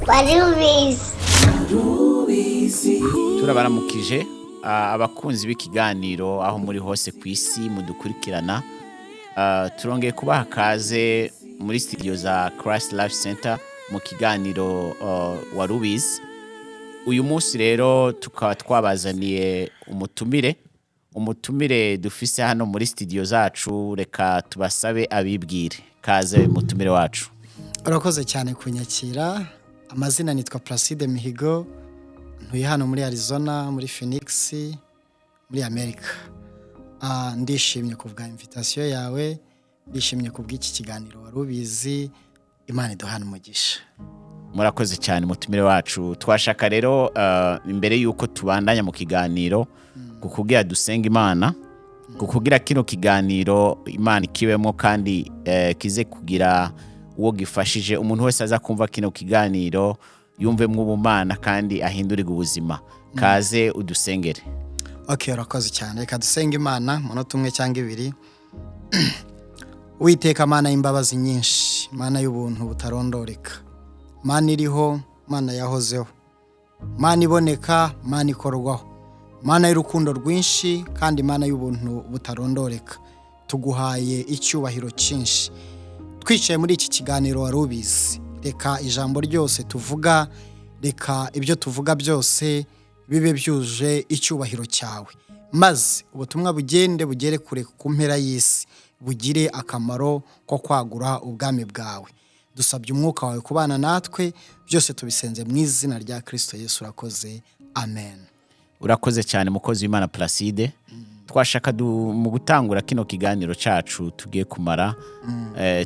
Wari ubizi. Turabaramukije abakunzi b'ikiganiro aho muri hose ku isi mudukurikirana. Turongeye kubaha kaze muri studio za Christ Life Center mu kiganiro Wari Ubizi. Uyu munsi rero tukaba twabazaniye umutumire. Umutumire dufise hano muri studio zacu, reka tubasabe abibwire. Kaze, mutumire wacu. Urakoze cyane kunyakira. Amazina nitwa Placide Mihigo, ntuye hano muri Arizona, muri Phoenix, muri Amerika. Ndishimye ku bwa invitation yawe, ndishimye ku bw'iki kiganiro Wari Ubizi. Imana iduhana umugisha. Murakoze cyane, mutumire wacu. Twashaka rero imbere y'uko tubandanya mu kiganiro kukubwira dusenga Imana kukugira kino kiganiro Imana ikibemo kandi kize kugira uwo gifashije. Umuntu wese aza kumva kino kiganiro yumvemwo ubumana kandi ahindurirwe ubuzima. Kaze udusengere. Ok, urakoze cyane. Reka dusenge Imana umunota umwe cyangwa ibiri. Witeka Mana y'imbabazi nyinshi, Mana y'ubuntu butarondoreka, Mana iriho, Mana yahozeho, Mana iboneka, Mana ikorwaho, Mana y'urukundo rwinshi kandi Mana y'ubuntu butarondoreka, tuguhaye icyubahiro cyinshi. Twicaye muri iki kiganiro Wari Ubizi, reka ijambo ryose tuvuga, reka ibyo tuvuga byose bibe byuje icyubahiro cyawe, maze ubutumwa bugende bugere kure ku mpera y'isi, bugire akamaro ko kwagura ubwami bwawe. Dusabye umwuka wawe kubana natwe. Byose tubisenze mu izina rya Kirisito Yesu. Urakoze, amen. Urakoze cyane, mukozi w'Imana Placide. Twashaka mu gutangura kino kiganiro cacu tugiye kumara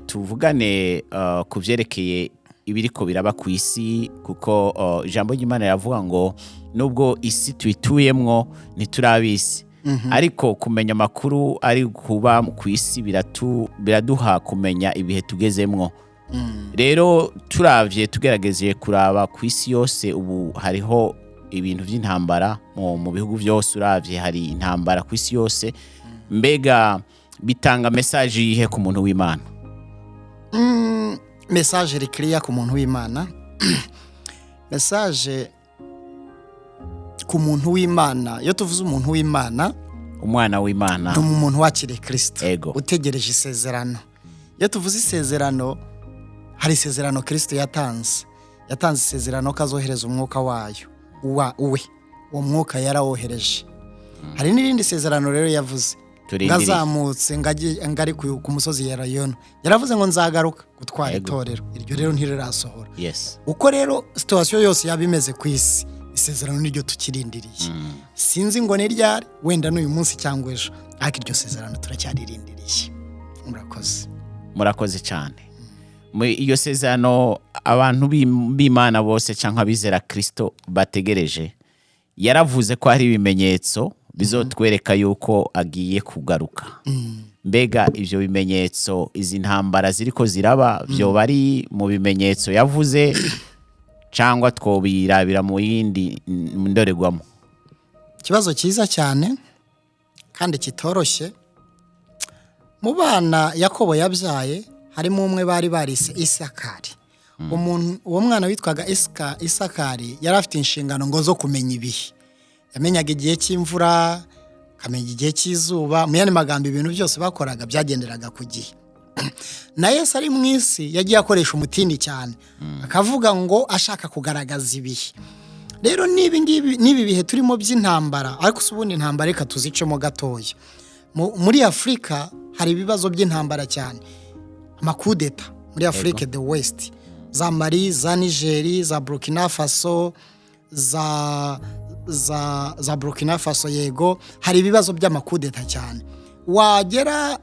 tuvugane ku vyerekeye ibiriko biraba ku isi, kuko ijambo ry'Imana riravuga ngo nubwo isi tuyituyemwo ntiturabisi, ariko kumenya amakuru ari kuba ku isi biraduha kumenya ibihe tugezemwo. Rero turavye, tugerageje kuraba ku isi yose, ubu hariho ibintu by'intambara mu bihugu byose. Uravye hari intambara ku isi yose. Mbega bitanga message yihe ku muntu w'Imana? Message iri clear ku muntu w'Imana. Message ku muntu w'Imana, iyo tuvuze umuntu w'Imana, umwana w'Imana, ni umuntu wakiriye Kirisito, utegereje isezerano. Iyo tuvuze isezerano, hari isezerano Kirisito yatanze. Yatanze isezerano ko azohereza umwuka wayo wa uwe. Uwo mwuka yarawohereje. Hari n'irindi sezerano rero yavuze Turindiriye. ngazamutse ngari ku musozi ya Elayono, yaravuze ngo nzagaruka gutwara itorero. Iryo rero ntirirasohora. Uko rero situation yose yaba imeze ku isi, isezerano niryo tukirindiriye. Sinzi ngo ni ryari, wenda n'uyu munsi cyangwa ejo, ariko iryo sezerano turacyaririndiriye. Murakoze. Murakoze cyane. Muri iyo sezerano abantu b'Imana bose cyangwa abizera Kristo bategereje, yaravuze ko hari ibimenyetso bizotwereka yuko agiye kugaruka. Mbega ibyo bimenyetso, izi ntambara ziriko ziraba, byoba ari mu bimenyetso yavuze cyangwa twobirabira mu yindi ndorerwamo? Ikibazo cyiza cyane kandi kitoroshye. Mu bana Yakobo yabyaye harimo umwe bari barise Isakari. Umuntu, uwo mwana witwaga Isakari yari afite inshingano ngo zo kumenya ibihe. Yamenyaga igihe cy'imvura, akamenya igihe cy'izuba. Mu yandi magambo, ibintu byose bakoraga byagenderaga ku gihe. Na Yesu ari mu isi yagiye akoresha umutini cyane, akavuga ngo ashaka kugaragaza ibihe. Rero n'ibi ngibi, n'ibi bihe turimo by'intambara, ariko si ubundi intambara, reka tuzicemo gatoya. Muri Afurika hari ibibazo by'intambara cyane, amakudeta muri Afurika de l'Ouest, za Mali, za Nigeri, za Burkina Faso, za Burkina Faso. Yego, hari ibibazo by'amakudeta cyane. Wagera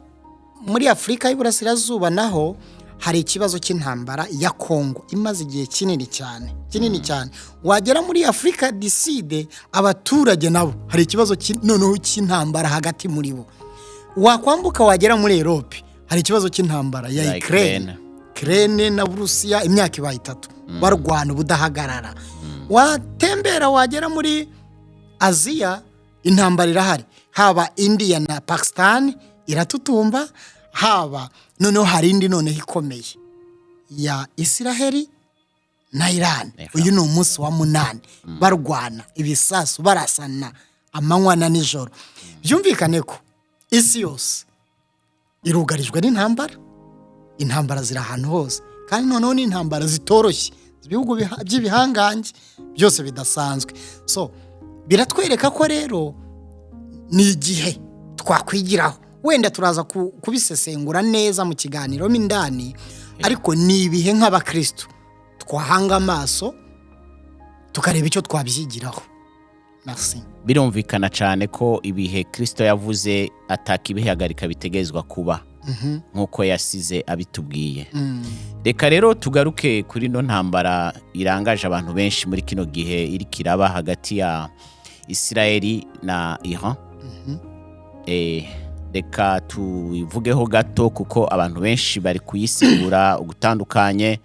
muri Afurika y'Iburasirazuba naho hari ikibazo cy'intambara ya Kongo imaze igihe kinini cyane, kinini cyane. Wagera muri Afurika du Sud, abaturage nabo hari ikibazo noneho cy'intambara hagati muri bo. Wakwambuka wagera muri Europe, hari ikibazo cy'intambara ya Ya Ukraine. Ukraine. Ukraine na Burusiya, imyaka ibaye 3 barwana ubudahagarara. Watembera wagera muri Aziya, intambara irahari, haba India na Pakistan iratutumba, haba noneho hari indi noneho ikomeye ya Isiraheli. na Iran. Iran. Uyu ni umunsi wa 8 barwana ibisasu, barasana amanywa na nijoro. Byumvikane ko isi yose irugarijwe n'intambara. Intambara ziri ahantu hose, kandi noneho ni intambara zitoroshye, ibihugu by'ibihangange byose bidasanzwe. So biratwereka ko rero ni igihe twakwigiraho. Wenda turaza kubisesengura neza mu kiganiro mo indani, ariko ni ibihe nk'abakristo twahanga amaso tukareba icyo twabyigiraho. Merci. Birumvikana cyane ko ibihe Kristo yavuze atakibihagarika bitegerezwa kuba nk'uko yasize abitubwiye. Reka rero tugaruke kuri ino ntambara irangaje abantu benshi muri kino gihe, iriko iraba hagati ya Isirayeli na Iran. Reka tubivugeho gato, kuko abantu benshi bari kuyisigura ugutandukanye.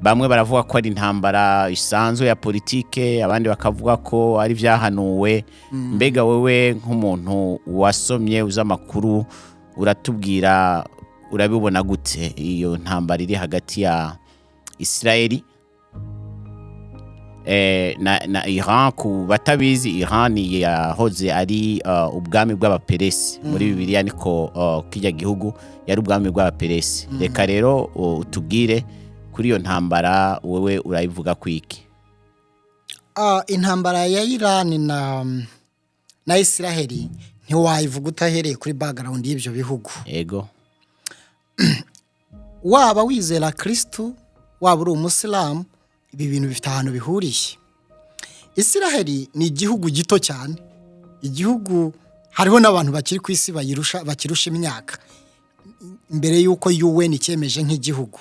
Bamwe baravuga ko ari intambara isanzwe ya politike, abandi bakavuga ko ari ibyahanuwe. Mbega wewe nk'umuntu wasomye, uzi amakuru, uratubwira urabibona gute iyo ntambara iri hagati ya Isirayeli na Iran? Ku batabizi, Iran yahoze ari ubwami bw'Abaperesi. Muri Bibiliya niko kijya gihugu yari ubwami bw'Abaperesi. Reka rero utubwire kuri iyo ntambara, wowe urayivuga kwiki? Intambara ya Iran na Isiraheli ntiwayivuga utahereye kuri background y'ibyo bihugu. Waba wizera Kristu, waba uri umusilamu, ibi bintu bifite ahantu bihuriye. Isiraheli ni igihugu gito cyane, igihugu hariho n'abantu bakiri ku isi bayirusha, bakirusha imyaka, mbere y'uko UN icyemeje nk'igihugu.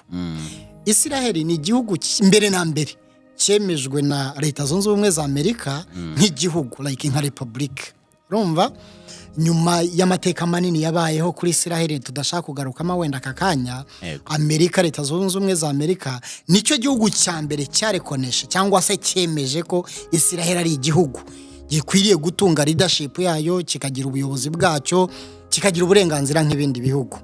Isiraheli ni igihugu mbere na mbere cyemejwe na Leta Zunze Ubumwe za Amerika nk'igihugu, like nka repubulika. Urumva, nyuma y'amateka manini yabayeho kuri Isiraheli tudashaka kugarukamo wenda aka kanya, Amerika, Leta Zunze Ubumwe za Amerika, nicyo gihugu cya mbere cyarekonesha cyangwa se cyemeje ko Isiraheli ari igihugu gikwiriye gutunga leadership yayo, kikagira ubuyobozi bwacyo, kikagira uburenganzira nk'ibindi bihugu.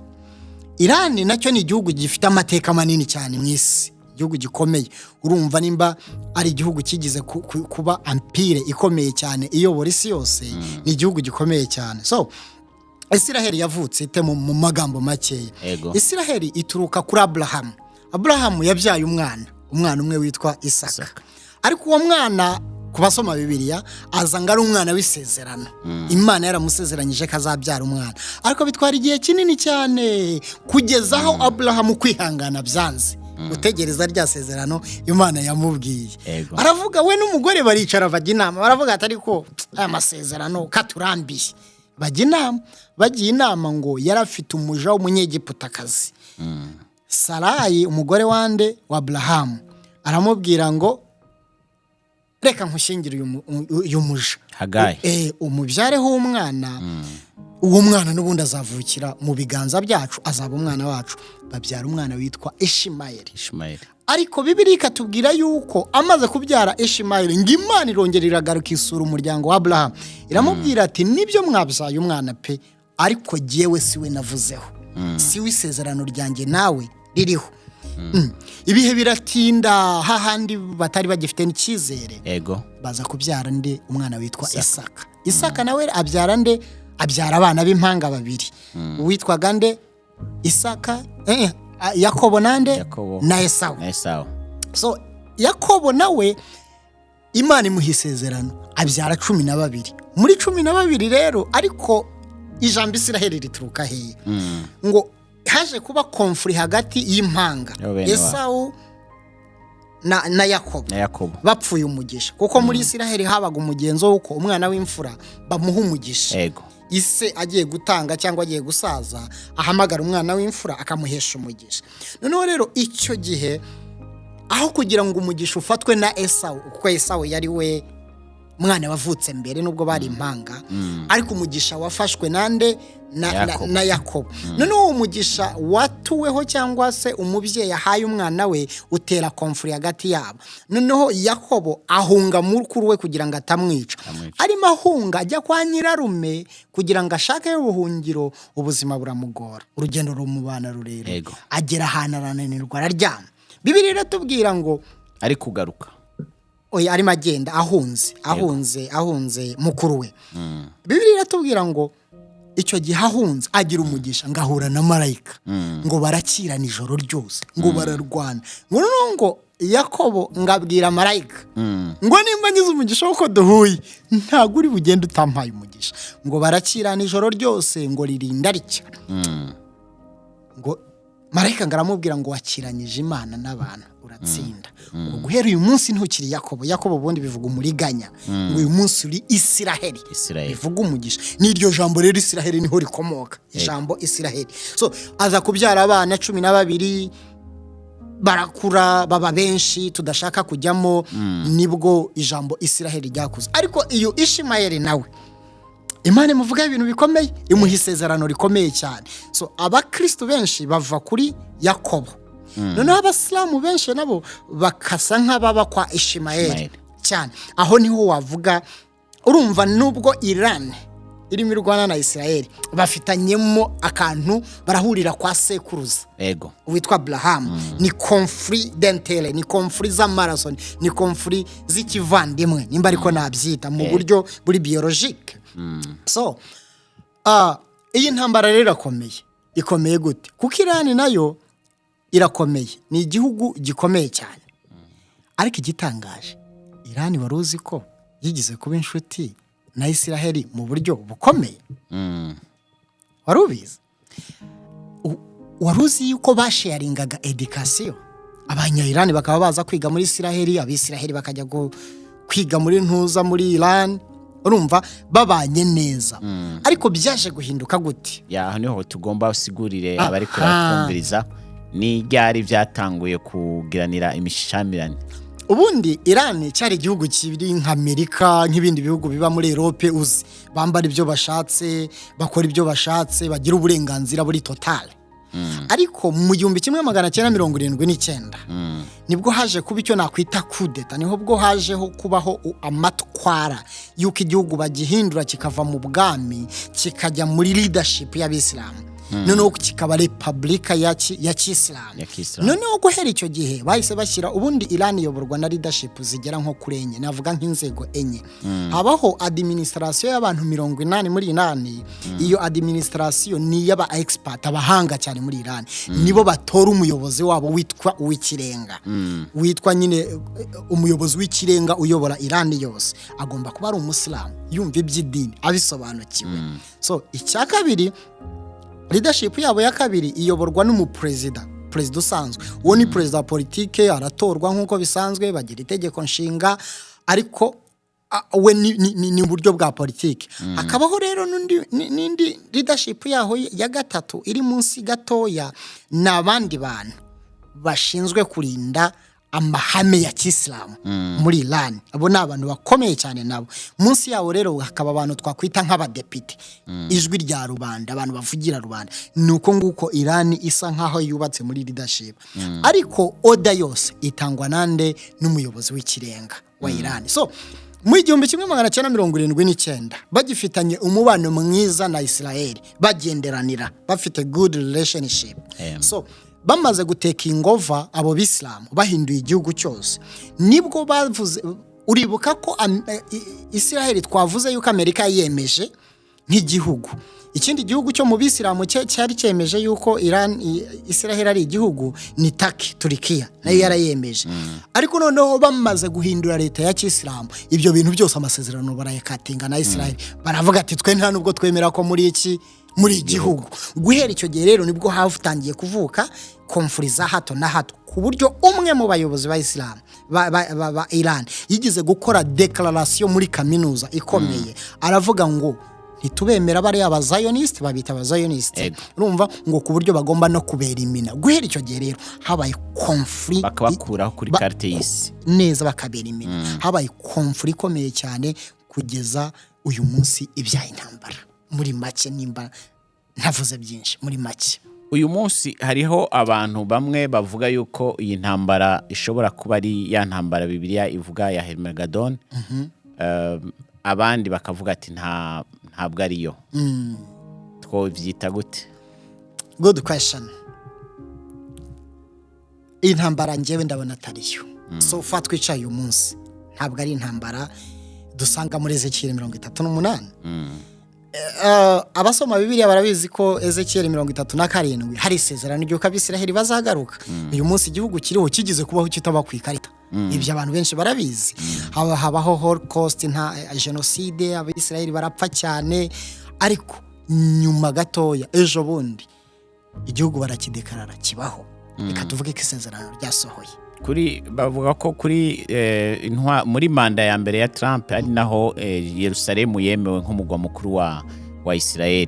Irani nacyo ni igihugu gifite amateka manini cyane mu isi, igihugu gikomeye. Urumva, nimba ari igihugu kigize kuba empire ikomeye cyane iyobora isi yose, ni igihugu gikomeye cyane. So Isiraheli yavutse ite mu magambo makeya? Isiraheli ituruka kuri Aburahamu. Aburahamu yabyaye umwana umwe witwa Isaka. Isaka. Ariko uwo mwana, ku basoma Bibiliya, aza ngo ari umwana w'isezerano. Imana yaramusezeranyije ko azabyara umwana, ariko bitwara igihe kinini cyane kugeza aho Aburahamu kwihangana byanze, gutegereza rya sezerano Imana yamubwiye. Aravuga, we n'umugore baricara bajya inama, baravuga ati: "Ariko aya masezerano katurambiye?" Bajya inama, bagiye inama ngo yari afite umuja w'umunyegiputakazi, Sarayi, umugore wande? Wa Aburahamu. Aramubwira ngo: "Reka nkushyingire uyu muja." Hagayi. Umubyareho umwana. Uwo mwana n'ubundi azavukira mu biganza byacu, azaba umwana wacu. Babyara umwana witwa Ishimayeli. Ishimayeli. Ariko Bibiliya ikatubwira yuko amaze kubyara Ishimayeli, ngo Imana irongera iragaruka, isura umuryango wa Aburahamu, iramubwira ati: "Nibyo, mwabyaye umwana pe, ariko jyewe si we navuzeho, si we isezerano ryanjye nawe ririho." Ibihe biratinda, hahandi batari bagifite n'icyizere, baza kubyara nde? Umwana witwa Isaka. Isaka nawe abyara nde? Abyara abana b'impanga babiri. Uwitwaga nde? Isaka, Yakobo nande? Yakobo. Na Esawu. Na Esawu. So Yakobo nawe Imana imuha isezerano, abyara 12. Muri 12 rero, ariko ijambo Isiraheli rituruka hehe? Ngo haje kuba conflict hagati y'impanga Yo bene wabo. Esawu na Yakobo. Na Yakobo. Bapfuye umugisha, kuko muri Isiraheli habaga umugenzo w'uko umwana w'imfura bamuha umugisha. Ise agiye gutanga cyangwa agiye gusaza, ahamagara umwana w'imfura akamuhesha umugisha. Noneho rero icyo gihe, aho kugira ngo umugisha ufatwe na Esawu, kuko Esawu yari we mwana wavutse mbere nubwo bari impanga, ariko umugisha wafashwe nande? Yakobo. Na Yakobo. Noneho uwo mugisha watuweho cyangwa se umubyeyi ahaye umwana we utera conflict hagati yabo. Noneho Yakobo ahunga mukuru we kugira ngo atamwica. Amwica. Arimo ahunga ajya kwa nyirarume kugira ngo ashake ubuhungiro, ubuzima buramugora, urugendo rumubana rurerure. Agera ahantu arananirwa, araryama. Bibiliya iratubwira ngo Ari kugaruka. Oya, arimo agenda ahunze mukuru we. Bibiliya iratubwira ngo icyo gihe ahunze agira umugisha, ngo ahura na marayika, ngo barakirana ijoro ryose, ngo bararwana, ngo noneho ngo Yakobo ngo abwira marayika ngo: "Nimba ngize umugisha w'uko duhuye, ntabwo uri bugende utampaye umugisha." Ngo barakirana ijoro ryose, ngo ririnda ricya. Ngo marayika ngo aramubwira ngo: "Wakiranyije Imana n'abantu, uratsinda." Ngo guhera uyu munsi ntukiri Yakobo. Yakobo ubundi bivuga umuriganya. Ngo uyu munsi uri Isiraheli. Isiraheli. Bivuga umugisha. N'iryo jambo rero Isiraheli niho rikomoka, ijambo Isiraheli. So aza kubyara abana 12, barakura baba benshi, tudashaka kujyamo. Nibwo ijambo Isiraheli ryakuze. Ariko iyo Ishimayeli nawe Imana imuvugaho ibintu bikomeye, imuha isezerano rikomeye cyane. So abakristo benshi bava kuri Yakobo, noneho abasilamu benshi nabo bakasa nk'ababa kwa Ishimayeli. Ishimayeli. Cyane aho niho wavuga. Urumva, nubwo Iran irimo irwana na Israel, bafitanyemo akantu, barahurira kwa sekuruza witwa Aburahamu. Ni conflit d'intérêt, ni conflit z'amaraso, ni conflit z'ikivandimwe, nimba ariko nabyita mu buryo buri biologique. So iyi ntambara rero irakomeye. Ikomeye gute? Kuko Irani nayo irakomeye, ni igihugu gikomeye cyane. Ariko igitangaje, Irani wari uzi ko yigize kuba inshuti na Isiraheli mu buryo bukomeye? Wari ubizi? Wari uzi yuko basharingaga education, Abanyayirani bakaba baza kwiga muri Isiraheli, Abisiraheli bakajya kwiga muri ntuza, muri Irani? Urumva babanye neza, ariko byaje guhinduka gute? Ya, aho niho tugomba usigurire abari kuratwumviriza ni ryari byatanguye kugiranira imishamirane. Ubundi Irani cyari igihugu kiri nka Amerika, nk'ibindi bihugu biba muri Europe, uzi, bambara ibyo bashatse, bakora ibyo bashatse, bagira uburenganzira buri totale. Ariko mu 1979 nibwo haje kuba icyo nakwita kudeta, niho bwo hajeho kubaho amatwara y'uko igihugu bagihindura kikava mu bwami kikajya muri leadership y'Abisilamu, noneho kikaba repubulika ya kisilamu. Ya kisilamu. Noneho guhera icyo gihe bahise bashyira, ubundi Iran iyoborwa na leadership zigera nko kuri enye, navuga nk'inzego enye. Habaho administration y'abantu 80 muri Iran. Iyo administration ni iy'aba expert, abahanga cyane muri Iran. Nibo batora umuyobozi wabo witwa uw'ikirenga, witwa nyine umuyobozi w'ikirenga uyobora Iran yose. Agomba kuba ari umusilamu, yumva iby'idini, abisobanukiwe. So icya kabiri, leadership yabo ya kabiri iyoborwa n'umuperezida, perezida usanzwe. Uwo ni perezida wa politike, aratorwa nk'uko bisanzwe, bagira itegeko nshinga, ariko we ni uburyo bwa politike. Hakabaho rero n'indi leadership yaho ya gatatu iri munsi gatoya, ni abandi bantu bashinzwe kurinda amahame ya kisilamu muri Iran. Abo ni abantu bakomeye cyane nabo. Munsi yabo rero hakaba abantu twakwita nk'abadepite, ijwi rya rubanda, abantu bavugira rubanda. Ni uko nguko Iran isa nk'aho yubatse muri leadership. Ariko order yose itangwa nande? N'umuyobozi w'ikirenga wa Iran. So mu 1979 bagifitanye umubano mwiza na Israel, bagenderanira, bafite good relationship. So bamaze gutakinga over, abo bisilamu bahinduye igihugu cyose, nibwo bavuze, uribuka ko Israel twavuze yuko Amerika yemeje nk'igihugu. Ikindi gihugu cyo mu bisilamu cyari cyemeje yuko Iran, Israel ari igihugu ni Taki, Turikiya nayo yarayemeje. Ariko noneho bamaze guhindura leta ya kisilamu, ibyo bintu byose, amasezerano barayakatinga na Israel, baravuga ati: "Twe nta nubwo twemera ko muri iki, muri igihugu." Guhera icyo gihe rero nibwo hatangiye kuvuka conflit za hato na hato, ku buryo umwe mu bayobozi ba isilamu ba Iran yigeze gukora declaration muri kaminuza ikomeye, aravuga ngo ntitubemera bariya abazayoniste, babita abazayoniste. Urumva ngo ku buryo bagomba no kubera imina. Guhera icyo gihe rero habaye conflit. Bakabakuraho kuri carte y'isi. Neza, bakabera imina. Habaye conflit ikomeye cyane kugeza uyu munsi ibyaye intambara. Muri make, nimba ntavuze byinshi, muri make. Uyu munsi hariho abantu bamwe bavuga yuko iyi ntambara ishobora kuba ari ya ntambara Bibiliya ivuga ya Hermegadon, abandi bakavuga ati ntabwo ariyo. Twobyita gute? Good question. Iyi ntambara ngewe ndabona atariyo. So far twicaye uyu munsi, ntabwo ari intambara dusanga muri Ezekiyeli 38. Abasoma Bibiliya barabizi ko Ezekiyeli 37 hari isezerano ry'uko Abisiraheli bazagaruka. Uyu munsi igihugu kiriho kigize kubaho kitaba ku ikarita, ibyo abantu benshi barabizi. Habaho Holocaust, nta jenoside, Abisiraheli barapfa cyane, ariko nyuma gatoya ejo bundi igihugu barakidekarara kibaho. Reka tuvuge ko isezerano ryasohoye. Kuri bavuga ko kuri muri manda ya mbere ya Trump ari naho Yerusalemu yemewe nk'umugwa mukuru wa Israel.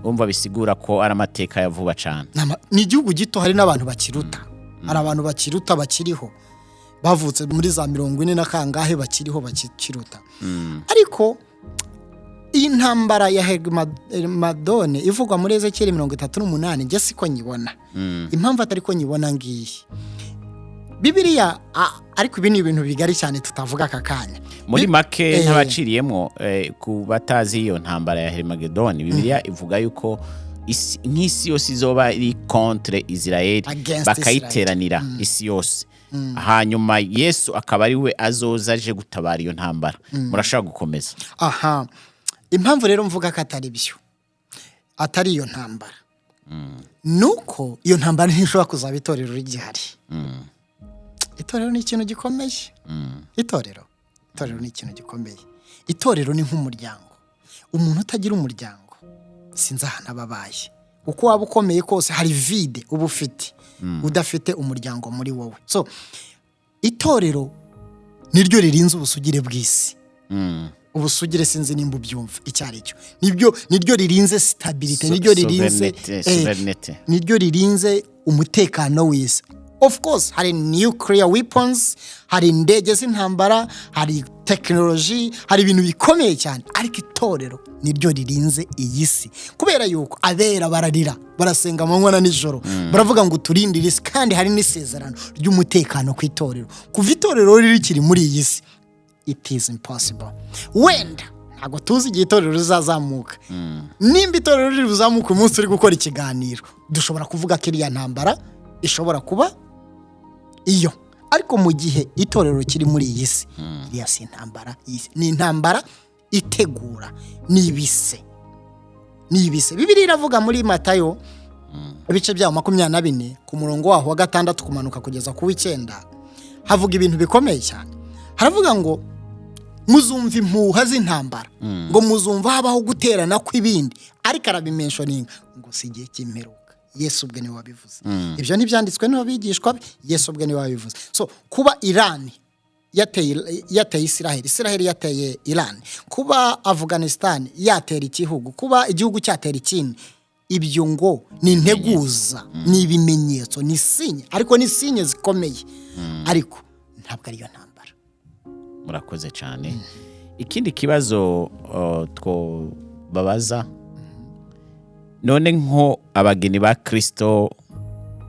Umva, bisigura ko ari amateka ya vuba cyane. Ni igihugu gito, hari n'abantu bakiruta, hari abantu bakiruta bakiriho, bavutse muri za 40 na kangahe, bakiriho bakiruta. Ariko iyi ntambara ya Hermadone ivugwa muri Ezekiyeli 38, njye siko nyibona. Impamvu atari ko nyibona ngiyi: Bibiliya ariko ibi ni ibintu bigari cyane tutavuga aka kanya. Muri make, ntabaciriyemo, ku batazi iyo ntambara ya Hermagedoni, Bibiliya ivuga yuko nk'isi yose izoba iri contre Israel, Against. bakayiteranira isi yose, hanyuma Yesu akaba ari we azoza aje gutabara iyo ntambara. Murashobora gukomeza. Aha, impamvu rero mvuga ko atari byo, atari iyo ntambara, nuko iyo ntambara ntishobora kuzaba itorero rigihari. Itorero ni ikintu gikomeye. Itorero ni ikintu gikomeye. Itorero ni nk'umuryango. Umuntu utagira umuryango sinzi ahantu aba abaye. Uko waba ukomeye kose, hari vide uba ufite udafite umuryango muri wowe. So itorero niryo ririnze ubusugire bw'isi. Ubusugire, sinzi nimba ubyumva icyo ari cyo, nibyo, niryo ririnze stabilité, niryo ririnze Souveraineté. Niryo ririnze umutekano w'isi. Of course hari nuclear weapons, hari indege z'intambara, hari tekinoloji, hari ibintu bikomeye cyane, ariko itorero niryo ririnze iyi si, kubera yuko abera bararira, barasenga amanywa na nijoro, baravuga ngo turindire isi. Kandi hari n'isezerano ry'umutekano ku itorero. Kuva itorero rikiri muri iyi si, it is impossible. Wenda ntabwo tuzi igihe itorero rizazamuka. Nimba itorero riri buzamuka umunsi uri gukora ikiganiro, dushobora kuvuga ko iriya ntambara ishobora kuba iyo, ariko mu gihe itorero kiri muri iyi si, iriya si intambara y'isi, ni intambara itegura, ni ibise, ni ibise. Bibiliya iravuga muri Matayo ibice byaho 24, ku murongo waho wa 6 kumanuka kugeza ku w'9, havuga ibintu bikomeye cyane. Haravuga ngo muzumva impuha z'intambara, ngo muzumva habaho guterana kw'ibindi, ariko arabimentioninga ngo si igihe cy'imperuka. Yesu ubwe niwe wabivuze. Ibyo ntibyanditswe n'abigishwa be, Yesu ubwe niwe wabivuze. So kuba Irani yateye Isiraheli, Isiraheli yateye Irani, kuba Afghanistan yatera igihugu, kuba igihugu cyatera ikindi, ibyo ngo ni integuza, ni ibimenyetso, ni signe, ariko ni signe zikomeye, ariko ntabwo ariyo ntambara. Murakoze cyane. Ikindi kibazo two babaza none, nko abageni ba Kristo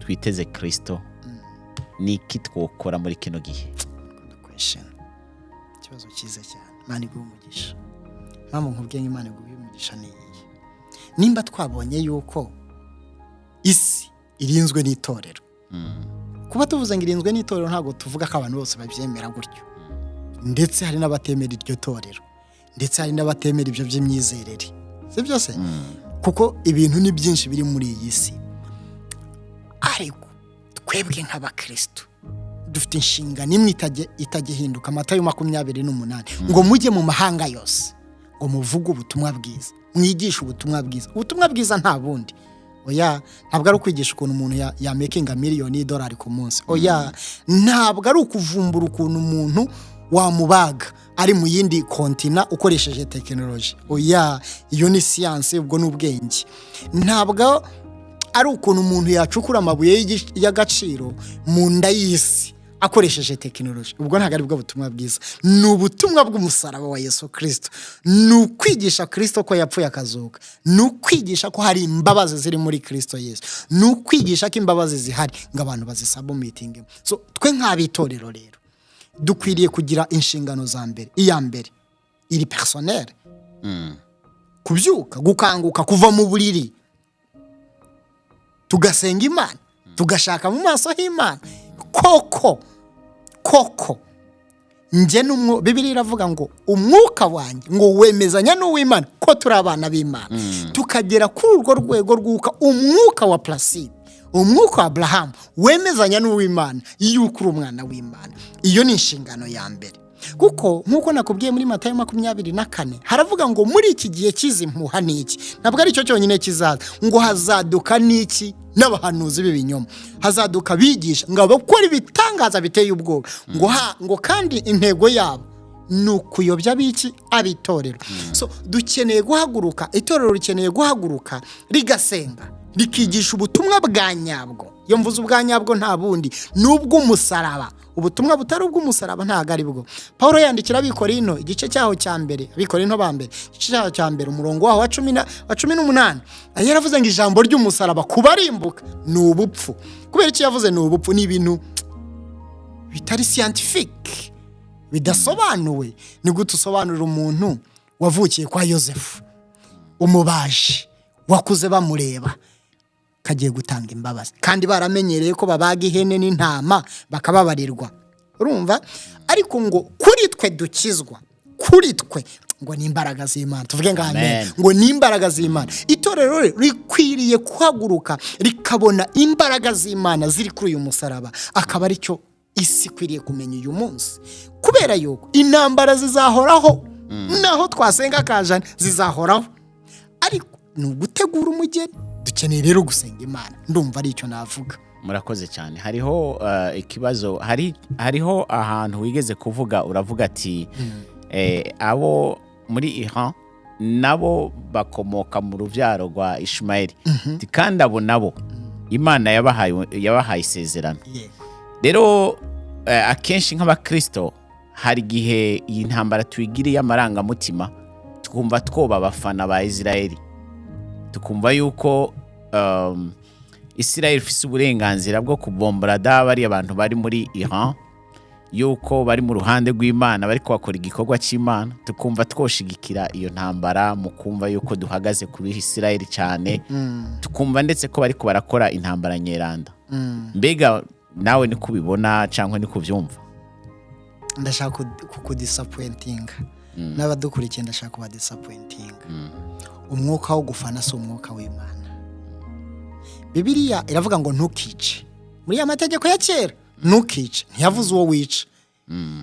twiteze Kristo, ni iki twokora muri kino gihe? Question, ikibazo cyiza cyane. Imana iguhe umugisha. Impamvu nkubwiye ngo Imana iguhe umugisha ni iyihe? Nimba twabonye yuko isi irinzwe n'itorero, kuba tuvuze ngo irinzwe n'itorero, ntabwo tuvuga ko abantu bose babyemera gutyo. Ndetse hari n'abatemera iryo torero, ndetse hari n'abatemera ibyo by'imyizerere, si byose, kuko ibintu ni byinshi biri muri iyi si. Ariko twebwe nk'abakristo dufite inshingano imwe itajya ihinduka. Matayo 28 ngo mujye mu mahanga yose, ngo muvuge ubutumwa bwiza, mwigishe ubutumwa bwiza. Ubutumwa bwiza nta bundi, oya, ntabwo ari ukwigisha ukuntu umuntu yamakinga miliyoni y'idolari ku munsi, oya, ntabwo ari ukuvumbura ukuntu umuntu wamubaga ari mu yindi continent ukoresheje tekinoloji, oya, iyo ni siyansi, ubwo ni ubwenge. Ntabwo ari ukuntu umuntu yacukura amabuye y'agaciro mu nda y'isi akoresheje tekinoloji, ubwo ntabwo ari bwo butumwa bwiza. Ni ubutumwa bw'umusaraba wa Yesu Kirisito, ni ukwigisha Kirisito ko yapfuye akazuka, ni ukwigisha ko hari imbabazi ziri muri Kirisito Yesu, ni ukwigisha ko imbabazi zihari ngo abantu bazisubmittingemo. So twe nk'ab'itorero rero dukwiriye kugira inshingano za mbere. Iya mbere iri personnel: kubyuka, gukanguka, kuva mu buriri, tugasenga Imana, tugashaka mu maso h'Imana. Koko koko njye n'umwo Bibiliya iravuga ngo umwuka wanjye ngo wemezanya n'uw'Imana ko turi abana b'Imana. Tukagera kuri urwo rwego rw'uko umwuka wa Placide, umwuka wa Aburahamu wemezanya n'uw'Imana yuko uri umwana w'Imana. Iyo ni inshingano ya mbere, kuko nk'uko nakubwiye, muri Matayo 24 haravuga ngo muri iki gihe cy'izi mpuha n'iki, ntabwo ari cyo cyonyine kizaza, ngo hazaduka n'iki, n'abahanuzi b'ibinyoma, hazaduka abigisha ngo abakora ibitangaza biteye ubwoba, ngo ha ngo kandi intego yabo ni ukuyobya ab'iki, ab'itorero. So dukeneye guhaguruka, itorero rikeneye guhaguruka rigasenga, rikigisha ubutumwa bwa nyabwo. Iyo mvuze ubwa nyabwo, nta bundi, ni ubw'umusaraba. Ubutumwa butari ubw'umusaraba ntabwo ari bwo. Paul yandikira Abikorino, igice cyaho cya mbere, Abikorino ba mbere, igice cyaho cya mbere, umurongo waho wa 18, yaravuze ngo ijambo ry'umusaraba kubarimbuka ni ubupfu. Kubera icyo yavuze ni ubupfu? Ni ibintu bitari scientifique, bidasobanuwe. Ni gute usobanurira umuntu wavukiye kwa Yosefu umubaji, wakuze bamureba, kagiye gutanga imbabazi, kandi baramenyereye ko babaga ihene n'intama bakababarirwa? Urumva? Ariko ngo kuri twe dukizwa, kuri twe ngo ni imbaraga z'Imana. Tuvuge ngo amen. Amen. Ngo ni imbaraga z'Imana. Itorero rero rikwiriye guhaguruka rikabona imbaraga z'Imana ziri kuri uyu musaraba, akaba aricyo isi ikwiriye kumenya uyu munsi, kubera yuko intambara zizahoraho, naho twasenga akajana zizahoraho, ariko ni ugutegura umugeni. Dukeneye rero gusenga Imana. Ndumva ari icyo navuga. Murakoze cyane. Hariho ikibazo, hariho ahantu wigeze kuvuga, uravuga ati abo muri Iran nabo bakomoka mu rubyaro rwa Ishimayeli. Ati, kandi abo nabo Imana yabahaye isezerano. Rero akenshi nk'abakristo hari igihe iyi ntambara tuyigiriye amarangamutima, tukumva twoba abafana ba Israeli, tukumva yuko Israel ifise uburenganzira bwo kubombarada bariya bantu bari muri Iran, yuko bari mu ruhande rw'Imana, bari bakora igikorwa cy'Imana, tukumva twoshigikira iyo ntambara, mu kumva yuko duhagaze kuri Israel cyane, tukumva ndetse ko bariko barakora intambara nyeranda. Mbega nawe niko ubibona cyangwa niko ubyumva? Ndashaka kukudisappointinga, n'abadukurikiye ndashaka kubadisappointinga. Umwuka wo gufana si umwuka w'Imana. Bibiliya iravuga ngo ntukice. Muri ya mategeko ya kera, ntukice, ntiyavuze uwo wica.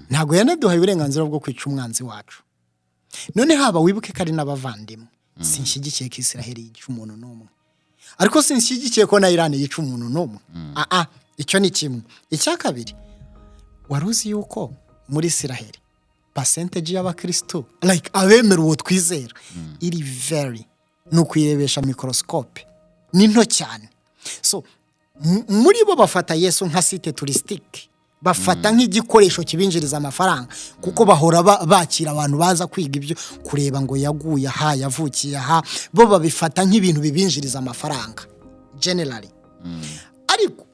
Ntabwo yanaduhaye uburenganzira bwo kwica umwanzi wacu. None haba wibuke ko ari n'abavandimwe. Sinshyigikiye ko Israheli yica umuntu n'umwe, ariko sinshyigikiye ko na Irani yica umuntu n'umwe. Aa, icyo ni kimwe. Icya kabiri, wari uzi yuko muri Israheli percentage y'abakristo, like abemera uwo twizera, iri very, ni ukuyirebesha microscope, ni nto cyane. So muri bo bafata Yesu nka site touristique, bafata nk'igikoresho kibinjiriza amafaranga, kuko bahora bakira abantu baza kwiga ibyo kureba ngo yaguye aha, yavukiye aha. Bo babifata nk'ibintu bibinjiriza amafaranga generally. Ariko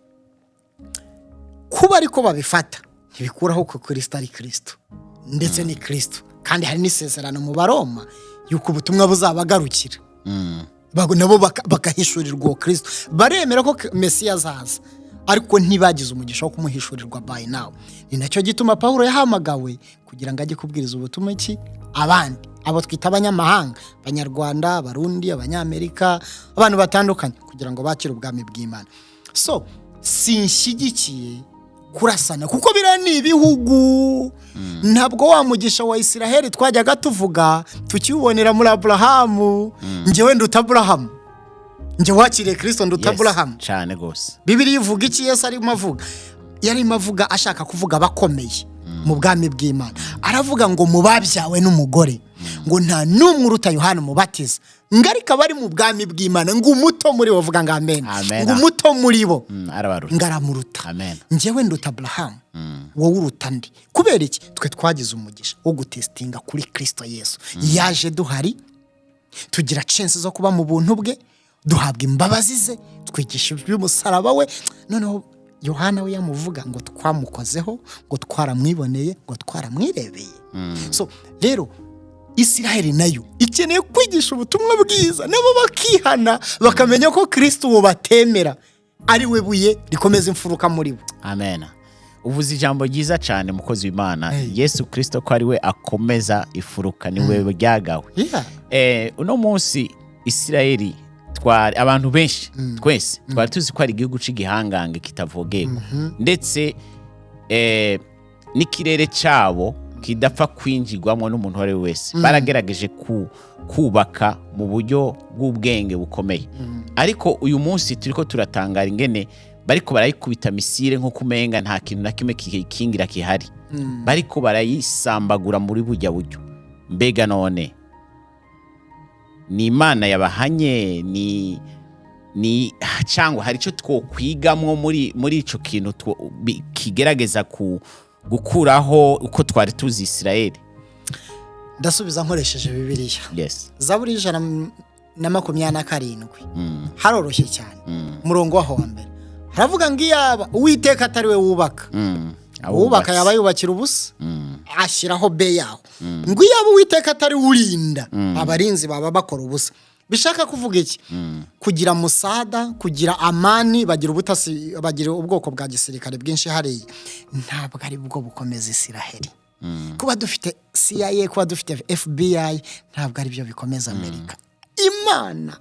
kuba ariko babifata ntibikuraho ko Kirisito ari Kirisito, ndetse ni Kirisito. Kandi hari n'isezerano mu Baroma yuko ubutumwa buzabagarukira, nabo bagahishurirwa uwo Kirisito. Baremera ko Mesiya azaza, ariko ntibagize umugisha wo kumuhishurirwa by now. Ni nacyo gituma Pawulo yahamagawe kugira ngo ajye kubwiriza ubutumwa ki, abandi, abo twita abanyamahanga, Abanyarwanda, Abarundi, Abanyamerika, abantu batandukanye, kugira ngo bakire ubwami bw'Imana. So sinshyigikiye kurasana, kuko biriya ni ibihugu. Ntabwo wa mugisha wa Isiraheli twajyaga tuvuga tukiwubonera muri Aburahamu. Njyewe nduta Aburahamu, njye wakiriye Kirisito nduta Aburahamu. Cyane rwose. Bibiliya ivuga iki? Yesu arimo avuga, yarimo avuga, ashaka kuvuga abakomeye mu bwami bw'Imana. Aravuga ngo mu babyawe n'umugore ngo nta n'umwe uruta Yohana Umubatiza, ngo ariko abari mu bwami bw'Imana, ngo umuto muri bo, vuga ngo amen, Amen. ngo umuto muri bo Arabaruta. ngo aramuruta. Amen. Njyewe nduta Aburahamu, wowe uruta ndi? Kubera iki? Twe twagize umugisha wo gutestinga kuri Kirisito Yesu. Yaje duhari, tugira chance zo kuba mu buntu bwe, duhabwa imbabazi ze, twigisha iby'umusaraba we. Noneho Yohana we yamuvuga ngo twamukozeho, ngo twaramwiboneye, ngo twaramwirebeye. So rero Isiraheli nayo ikeneye kwigisha ubutumwa bwiza, nabo bakihana, bakamenya ko Kirisito uwo batemera ari we buye rikomeza imfuruka muri bo. Amen. Uvuze ijambo ryiza cyane, mukozi w'Imana. Hey. Yesu Kirisito ko ari we akomeza ifuruka, niwe ryagawe. Uno munsi Isirayeli twari abantu benshi, twese twari tuzi ko ari igihugu cy'igihangange kitavogerwa, ndetse n'ikirere cyabo kidapfa kwinjirwamo n'umuntu uwo ari we wese. Baragerageje kubaka mu buryo bw'ubwenge bukomeye, ariko uyu munsi turiko turatangara ingene bariko barayikubita missile nk'uko umenga nta kintu na kimwe kikingira kihari, bariko barayisambagura muri burya buryo. Mbega none ni Imana yabahanye, ni cyangwa hari icyo twokwigamwo muri ico kintu kigerageza gukuraho uko twari tuzi Isirayeli? Ndasubiza nkoresheje Bibiliya. Yes. Zaburi 127, haroroshye cyane. Umurongo waho wa mbere haravuga ngo: "Iyaba Uwiteka atari we wubaka, uwubaka yaba yubakira ubusa." Ashyiraho be yaho ngo: "Iyaba Uwiteka atari we urinda, abarinzi baba bakora ubusa." Bishaka kuvuga iki? Kugira Mossad, kugira amani, bagira ubutasi, bagira ubwoko bwa gisirikare bwinshi hariya, ntabwo ari bwo bukomeza Isiraheli. Kuba dufite CIA, kuba dufite FBI, ntabwo ari byo bikomeza Amerika. Imana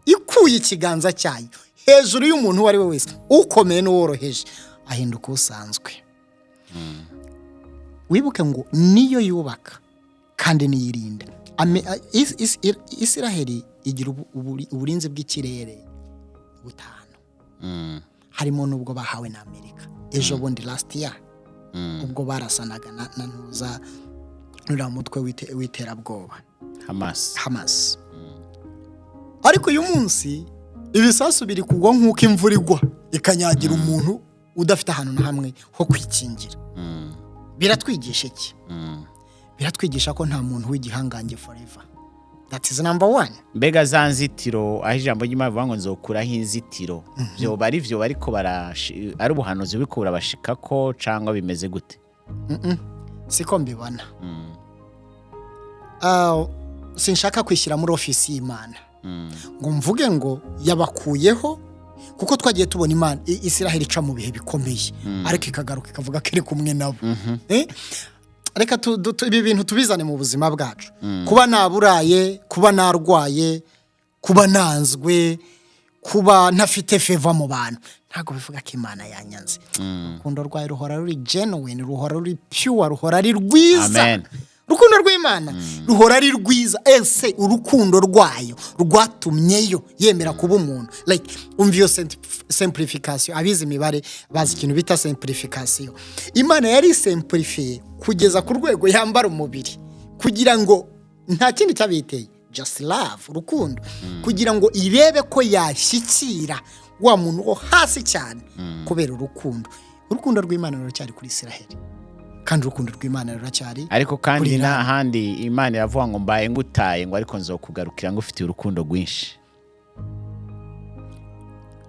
ikuye ikiganza cyayo hejuru y'umuntu uwo ari we wese, ukomeye n'uworoheje, ahinduka usanzwe. Wibuke ngo niyo yubaka kandi niyirinda. Isiraheli igira uburinzi bw'ikirere butanu, harimo n'ubwo bahawe na Amerika ejo bundi, last year, ubwo barasanaga na ntuza nuriya mutwe w'iterabwoba. Hamas. Hamas. Ariko uyu munsi ibisasu biri kugwa nk'uko imvura igwa ikanyagira umuntu udafite ahantu na hamwe ho kwikingira. Biratwigisha iki? Biratwigisha ko nta muntu w'igihangange forever. That is number one. Mbega za nzitiro, aho ijambo ry'Imana rivuga ngo nzokuraho inzitiro, vyoba ari vyo bariko ari ubuhanuzi buriko burabashikako, cangwa bimeze gute? Siko mbibona. Sinshaka kwishyira muri ofisi y'Imana ngo mvuge ngo yabakuyeho, kuko twagiye tubona Imana Isiraheli ica mu bihe bikomeye, ariko ikagaruka ikavuga ko iri kumwe nabo. Reka ibi bintu tubizane mu buzima bwacu. Kuba naburaye, kuba narwaye, kuba nanzwe, kuba ntafite favor mu bantu, ntabwo bivuga ko Imana yanyanze. Urukundo rwayo ruhora ruri genuine, ruhora ruri pure, ruhora ari rwiza. Amen. Urukundo rw'Imana ruhora ari rwiza. Ese urukundo rwayo rwatumyeyo yemera kuba umuntu? Like, umva iyo simplification. Abize imibare bazi ikintu bita simplification. Imana yari simplifiye kugeza ku rwego yambara umubiri, kugira ngo nta kindi cyabiteye, just love, urukundo, kugira ngo irebe ko yashyikira wa muntu wo hasi cyane kubera urukundo. Urukundo rw'Imana ruracyari kuri Isiraheli, kandi urukundo rw'Imana ruracyari Ariko kandi kuri Irani. N'ahandi Imana iravuga ngo: "Mbaye ngutaye," ngo "ariko nzokugarukira ngufitiye urukundo rwinshi."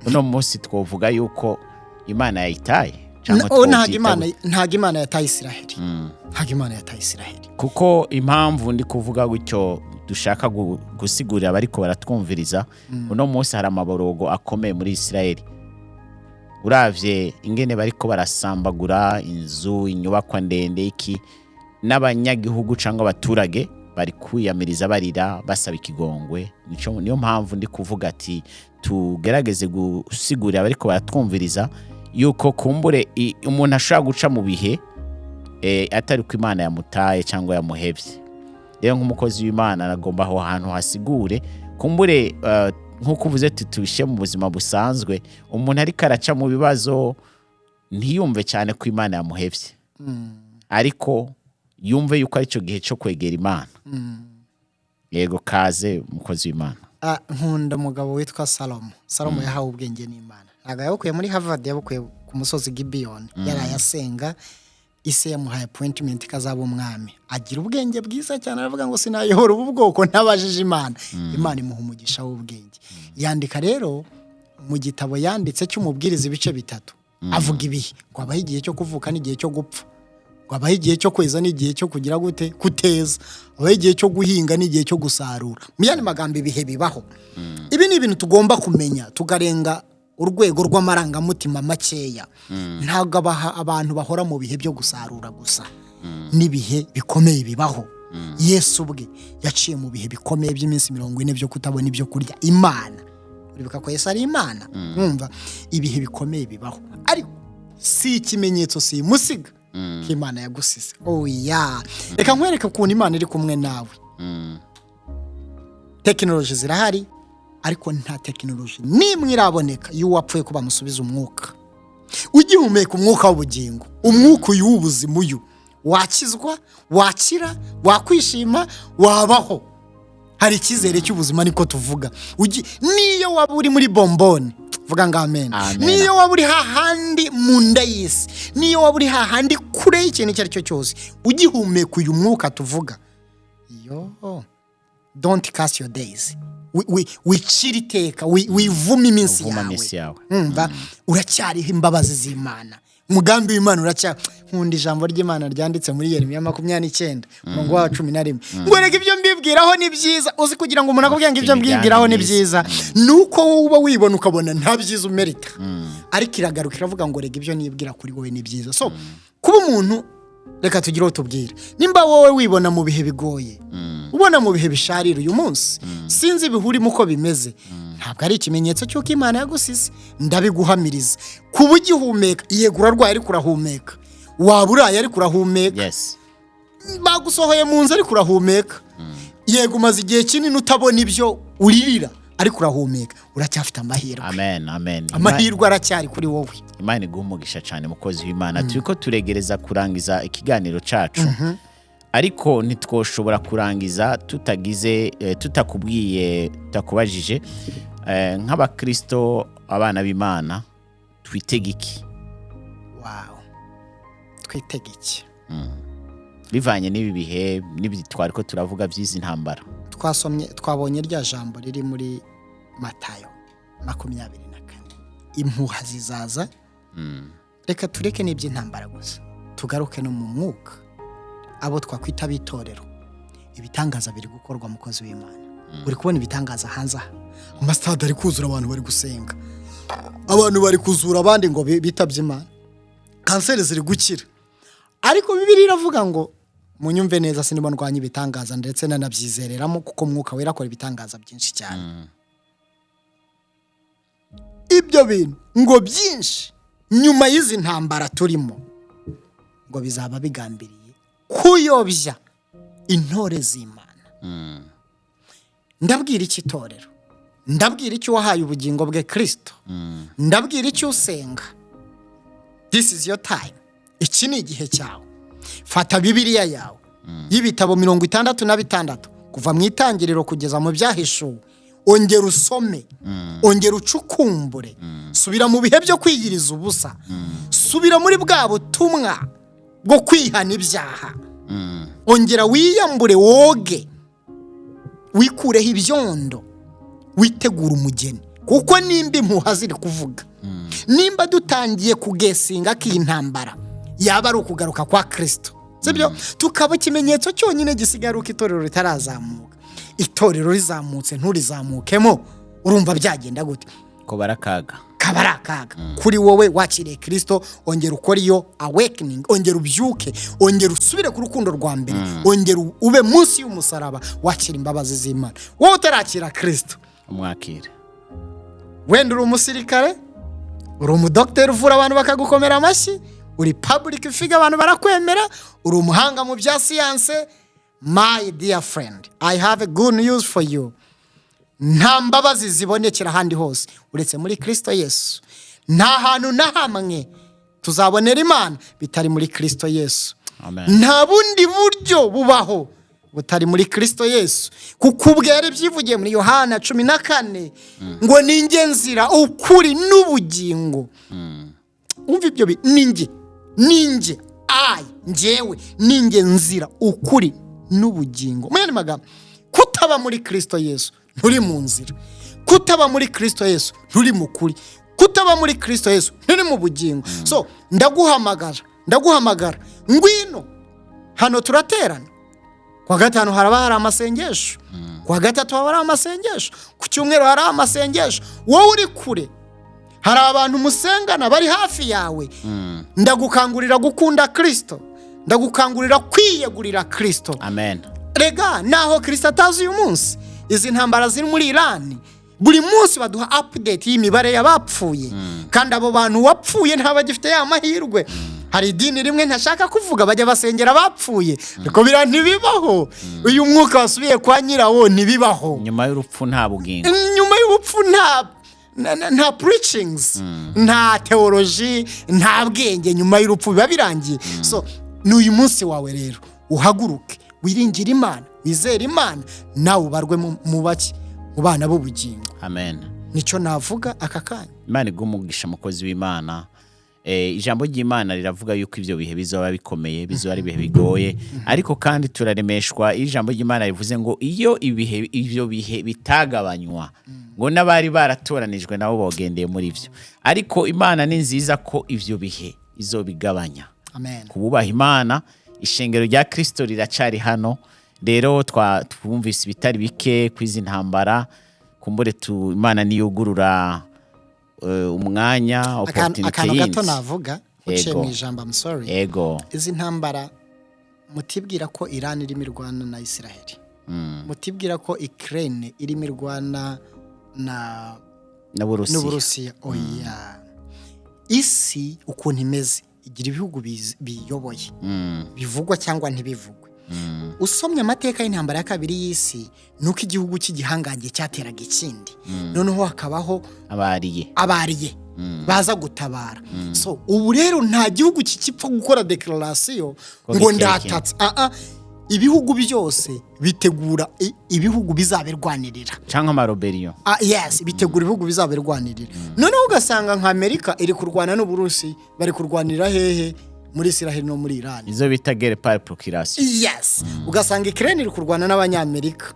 Uno munsi twovuga yuko Imana yayitaye cyangwa Oh, ntabwo twobyita Imana gute? Ntabwo Imana yataye Isiraheli, ntabwo Imana yataye Isiraheli. Kuko impamvu ndi kuvuga gutyo, dushaka gusigurira abariko baratwumviriza, uno munsi hari amaborogo akomeye muri Isirayeli. Uravye ingene bariko barasambagura inzu, inyubakwa ndende, iki, n'abanyagihugu cyangwa abaturage bari kwiyamiriza, barira, basaba ikigongwe. Niyo mpamvu ndi kuvuga ati tugerageze gusigurira abariko baratwumviriza yuko kumbure umuntu ashobora guca mu bihe atari ko Imana yamutaye cyangwa yamuhevye. Rero nk'umukozi w'Imana agomba aho hantu hasigure kumbure, nk'uko uvuze ati tubishe mu buzima busanzwe, umuntu ariko araca mu bibazo ntiyumve cyane ko Imana yamuhevye, ariko yumve yuko ari cyo gihe cyo kwegera Imana. Yego, kaze, umukozi w'Imana. Nkunda umugabo witwa Salomo. Salomo yahawe ubwenge n'Imana. Ntabwo yabukuye muri Harvard, yabukuye ku musozi Gibiyoni. Yaraye asenga, ise yamuhaye appointment ko azaba umwami. Agira ubwenge bwiza cyane, aravuga ngo: "Sinayobora ubu bwoko ntabajije Imana." Imana imuha umugisha w'ubwenge. Yandika rero mu gitabo yanditse cy'Umubwiriza, ibice bitatu, avuga ibihe, ngo habaho igihe cyo kuvuka n'igihe cyo gupfa, ngo habaho igihe cyo kweza n'igihe cyo kugira gute, kuteza, habaho igihe cyo guhinga n'igihe cyo gusarura. Mu yandi magambo, ibihe bibaho. Ibi ni ibintu tugomba kumenya tukarenga. Urwego rw'amarangamutima makeya. Ntabwo abantu bahora mu bihe byo gusarura gusa, n'ibihe bikomeye bibaho. Yesu ubwe yaciye mu bihe bikomeye by'iminsi 40 byo kutabona ibyo kurya. Imana, uribuka ko Yesu ari Imana. Mwumva, ibihe bikomeye bibaho, ariko si ikimenyetso si imusiga ko Imana yagusize. Oya, reka nkwereke ukuntu Imana iri kumwe nawe. Tekinoloji zirahari, ariko nta tekinoloji n'imwe iraboneka iyo uwapfuye ko bamusubiza umwuka. Ugihumeka umwuka w'ubugingo, umwuka uyu w'ubuzima, uyu wakizwa, wakira, wakwishima, wabaho. Hari icyizere cy'ubuzima, niko tuvuga. Niyo waba uri muri bombone, vuga ngo amen. Amen. Niyo waba uri hahandi mu nda y'isi, niyo waba uri hahandi kure y'ikintu icyo ari cyo cyose, ugihumeka uyu mwuka tuvuga, yo don't curse your days. Wicire iteka, wivume iminsi Uvuma yawe. iminsi yawe. Umva, uracyariho imbabazi z'Imana, umugambi w'Imana uracyari. Nkunda ijambo ry'Imana ryanditse muri Yeremiya 29, umurongo wa 11, ngo reka ibyo mbibwiraho ni byiza. Uzi kugira ngo umuntu akubwire ngo ibyo Imigambi mbibwiraho ni myiza. byiza, ni uko wowe uba wibona ukabona nta byiza umerita, ariko iragaruka iravuga ngo reka ibyo nibwira kuri wowe ni byiza. So kuba umuntu, reka tugire uwo tubwira, nimba wowe wibona mu bihe bigoye, ubona mu bihe bisharira uyu munsi, sinzi ibihe urimo uko bimeze, ntabwo ari ikimenyetso cy'uko Imana yagusize. Ndabiguhamiriza, kuba ugihumeka, yego urarwaye ariko urahumeka, waba uraye ariko urahumeka, bagusohoye mu nzu ariko urahumeka, yego umaze igihe kinini utabona ibyo uririra ariko urahumeka, uracyafite amahirwe. Amen, amen. Amahirwe aracyari kuri wowe. Imana iguha umugisha cyane, mukozi w'Imana. Turi ko turegereza kurangiza ikiganiro cyacu, ariko ntitwoshobora kurangiza tutagize tutakubwiye, tutakubajije, nk'abakristo, abana b'Imana, twitega iki? Wow, twitega iki? Bivanye n'ibi bihe n'ibi twari ko turavuga by'izi ntambara. Twasomye, twabonye rya jambo riri muri Matayo 24, impuha zizaza. Reka tureke n'iby'intambara gusa, tugaruke no mu mwuka, abo twakwita ab'itorero. Ibitangaza biri gukorwa, mukozi w'Imana. Uri kubona ibitangaza hanze aha, amasitade ari kuzura, abantu bari gusenga, abantu bari kuzura abandi ngo bitabye Imana, kanseri ziri gukira. Ariko Bibiliya iravuga ngo, munyumve neza, sinimo ndwanya ibitangaza, ndetse nanabyizereramo kuko Mwuka Wera akora ibitangaza byinshi cyane. Ibyo bintu ngo byinshi nyuma y'izi ntambara turimo ngo bizaba bigambiriye kuyobya intore z'Imana. Ndabwira iki itorero? Ndabwira icyo wahaye ubugingo bwe Kirisito? Ndabwira icyo usenga? This is your time, iki ni igihe cyawe. Fata Bibiliya yawe y'ibitabo 66, kuva mu Itangiriro kugeza mu Byahishuwe, ongera usome, ongera ucukumbure, subira mu bihe byo kwiyiriza ubusa, subira muri bwa butumwa bwo kwihana ibyaha, ongera wiyambure, woge, wikureho ibyondo, witegura umugeni. Kuko nimba impuha ziri kuvuga, nimba dutangiye kuguessinga ko iyi ntambara yaba ari ukugaruka kwa Kirisito, sibyo? Tukaba ikimenyetso cyonyine gisigaye ari uko itorero ritarazamuka. Itorero rizamutse, nturizamukemo, urumva byagenda gute? Ko barakaga. Kaba ari akaga kuri wowe. Wakiriye Kirisito, ongera ukore iyo awakening, ongera ubyuke, ongera usubire ku rukundo rwa mbere, ongera ube munsi y'umusaraba, wakira imbabazi z'Imana. Wowe utarakira Kirisito, umwakire. Wenda uri umusirikare, uri umudogiteri uvura abantu bakagukomera amashyi, uri public figure, abantu barakwemera, uri umuhanga mu bya siyanse, my dear friend, I have a good news for you: nta mbabazi zibonekera ahandi hose uretse muri Kirisito Yesu. Nta hantu na hamwe tuzabonera Imana bitari muri Kirisito Yesu. Amen. Nta bundi buryo bubaho butari muri Kirisito Yesu, kuko ubwo yari byivugiye muri Yohana 14 ngo ni nzira, ukuri n'ubugingo. Umva ibyo, ninjye, ninjye, ayi njyewe ninjye nzira, ukuri n'ubugingo. Mu yandi magambo, kutaba muri Kirisito Yesu nturi mu nzira, kutaba muri Kirisito Yesu nturi mu kuri, kutaba muri Kirisito Yesu nturi mu bugingo. So ndaguhamagara, ndaguhamagara, ngwino hano. Turaterana kuwa gatanu, haraba hari amasengesho, kuwa gatatu haba hari amasengesho, ku cyumweru hari amasengesho. Wowe uri kure, Hari abantu musengana bari hafi yawe. Ndagukangurira gukunda Kirisito, ndagukangurira kwiyegurira Kirisito. Amen. Rega naho Kirisito atazi uyu munsi, izi ntambara ziri muri Irani, buri munsi baduha update y'imibare y'abapfuye, kandi abo bantu wapfuye ntabagifite ya mahirwe. Hari idini rimwe ntashaka kuvuga bajya basengera abapfuye, ariko biriya ntibibaho. Uyu mwuka wasubiye kwa nyirawo, ntibibaho. Nyuma y'urupfu nta bugingo. Nyuma y'ubupfu nta preachings, nta theology, nta bwenge. Nyuma y'urupfu biba birangiye. So ni uyu munsi wawe rero, uhaguruke, wiringire Imana, wizere Imana, nawe ubarwe mu bake, mu bana b'ubugingo. Amen. Nicyo navuga aka kanya. Imana iguhe umugisha, mukozi w'Imana. Ijambo ry'Imana riravuga yuko ibyo bihe bizoba bikomeye, bizoba ari ibihe bigoye, ariko kandi turaremeshwa iyo ijambo ry'Imana rivuze ngo iyo ibihe ibyo bihe bitagabanywa, ngo n'abari baratoranijwe nabo bogendeye muri byo. Ariko Imana ni nziza ko ibyo bihe izobigabanya Amen. kububaha Imana. Ishengero rya Kristo riracari hano. Rero twumvise ibitari bike kw'izi ntambara. Kumbure tu Imana niyugurura umwanya, opportunity Akantu gato yindi. navuga uciye Yego. mu ijambo, I'm sorry. Ego. Izi ntambara, mutibwira ko Iran irimo irwana na Israel, mutibwira ko Ukraine irimo irwana na n'Uburusiya. n'Uburusiya, oya. Isi ukuntu imeze, igira ibihugu biyoboye, bivugwa cyangwa ntibivugwe. Usomye amateka y'intambara ya kabiri y'isi, ni uko igihugu cy'igihangange cyateraga ikindi, noneho hakabaho abariye. Abariye baza gutabara. So ubu rero nta gihugu kikipfa gukora déclaration Ko ngo giteye. ndatatse. Ah, ah. Ibihugu byose bitegura ibihugu bizabirwanirira. Cyangwa ama rébellion. Ah, yes, bitegura ibihugu bizabirwanirira. Noneho ugasanga nka Amerika iri kurwana n'Uburusi, bari kurwanira hehe? Muri Israel no muri Iran. Izo bita guerre par procuration. Yes, ugasanga Ukraine iri kurwana n'Abanyamerika.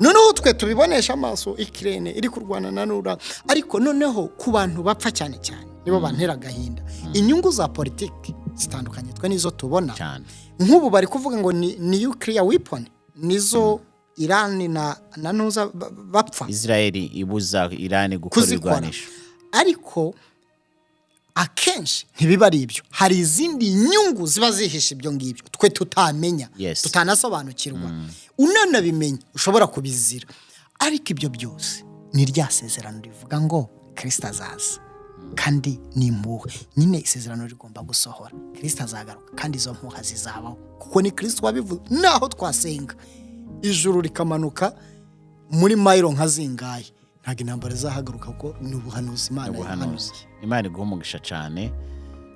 Noneho twe tubibonesha amaso, Ukraine iri kurwana na nura, ariko noneho ku bantu bapfa cyane cyane nibo bantera agahinda. Inyungu za politiki zitandukanye twe nizo tubona. Cyane. Nk'ubu bari kuvuga ngo ni nuclear weapon nizo Iran na nuza bapfa. Israel ibuza Iran gukora kuzikora. ibigwanisho. Ariko akenshi ntibiba ari ibyo, hari izindi nyungu ziba zihishe ibyo ngibyo twe tutamenya, tutanasobanukirwa. Unanabimenya ushobora kubizira. Ariko ibyo byose ni rya sezerano rivuga ngo Kirisita azaza, kandi ni impuhwe nyine. Isezerano rigomba gusohora, Kirisita azagaruka kandi izo mpuha zizabaho, kuko ni Kirisita wabivuze. Naho twasenga ijuru rikamanuka muri mayiro nka zingahe, ntabwo intambara izahagaruka, kuko ni ubuhanuzi Imana Ubuhanuzi. yahanuye. Imana iguha umugisha cyane.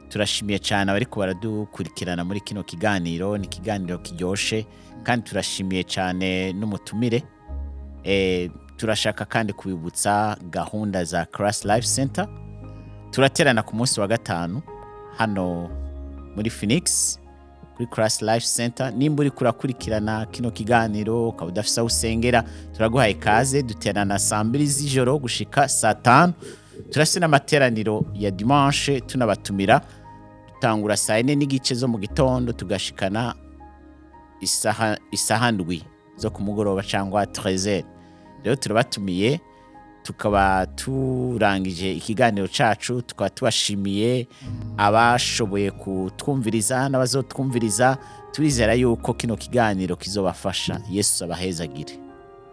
Turashimiye cyane abariko baradukurikirana muri kino kiganiro. Ni ikiganiro kiryoshe, kandi turashimiye cyane n'umutumire. Turashaka kandi kubibutsa gahunda za Christ Life Center. Turaterana ku munsi wa gatanu hano muri Phoenix kuri Christ Life Center. Nimba uri kurakurikirana kino kiganiro ukaba udafise aho usengera, turaguhaye ikaze. Duterana saa 2 z'ijoro gushika saa 5. Turafise n'amateraniro ya dimanche, tunabatumira. Dutangura saa 4:30 zo mu gitondo, tugashikana isaha 7 zo ku mugoroba cyangwa 13. Rero turabatumiye. Tukaba turangije ikiganiro cacu, tukaba tubashimiye abashoboye kutwumviriza n'abazotwumviriza. Turizera yuko kino kiganiro kizobafasha. Yesu abahezagire.